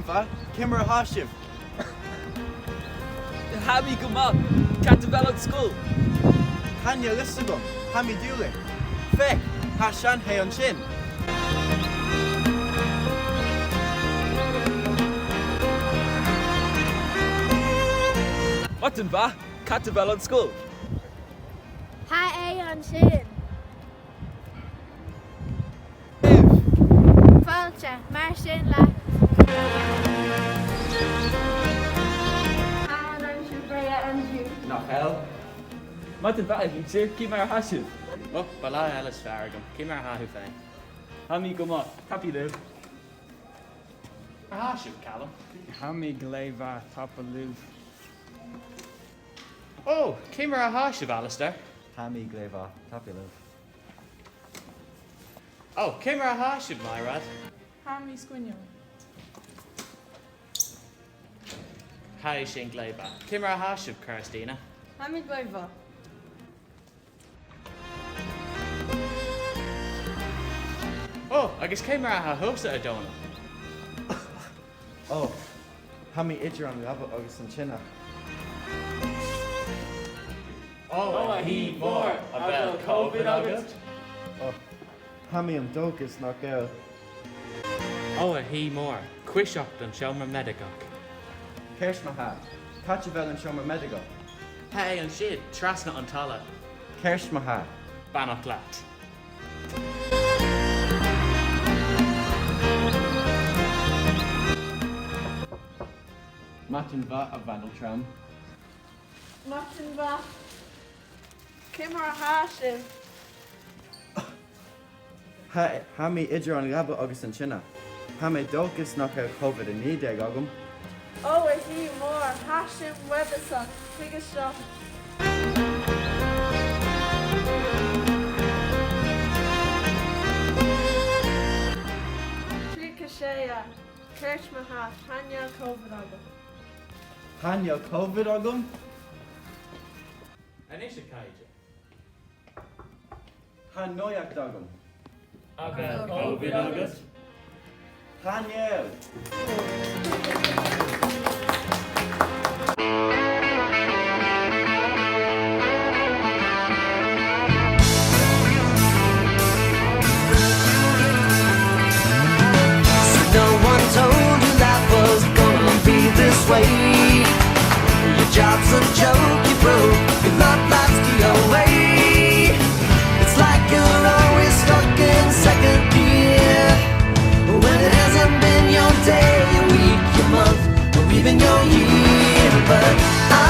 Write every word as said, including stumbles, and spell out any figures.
Ciamar a tha sibh? Tha mi gu math. Càit a bheil an sgoil? Chan eil fhios agam. Tha mi duilich. Feuch, tha Sean Hay an sin. Madainn mhath, càit a bheil an sgoil? Tha e an sin. Fàilte, mar sin leat. An ann sibh Bria an-diugh? Nach eil. Madainn mhath, a mhuinntir, ciamar a tha sibh? Ò, ba latha eile is fearr agam. Ciamar a tha thu fhèin? Tha mi gu math, tapadh leibh. Mar a tha sibh, Calum? Tha mi glè mhath, tapadh leibh. Ò, ciamar a tha sibh, Alasdair? Tha mi glè mhath, tapadh leibh. Ò, ciamar a tha sibh, Mairead? Tha mi sgoinneil. Tha sin glè mhath. Ciamar a tha sibh, Cairistìona? Tha mi glè mhath. Ò, agus ciamar a tha thusa, a Dhòmhnaill? Ò, tha mi idir an leabaidh agus an sionnach. Ò, a Shìne mhòir, a bheil Covid agat? Ò, tha mi an dòchas nach eil. Ò, a Shìne mhòir, cuiseachd don seòmar meidigeach. Ceart ma-thà. Càit a bheil an seòmar meidigeach? Tha e an siud, trasna an talla. Ceart ma-thà. Beannachd leat. Madainn mhath, a Mhanail Trom. Madainn mhath. Ciamar a tha sibh? Tha, tha mi idir an leabaidh agus an sionnach. Tha mi an dòchas nach eil Covid a naoi deug agam. Ò, a Shìne mhòir, tha sin uabhasach. Tuige seo. Trì, ceithir, ceart ma-thà, chan eil Covid agam. Chan eil Covid agam? A-nis, a chairde. Tha naidheachd agam. A bheil Covid agat? Chan eil. So no one told you life was gonna be this way. Your job's a joke you broke, your love life's the way. It's like you're always stuck in second gear. When it hasn't been your day, your week, your month, or even your year. But I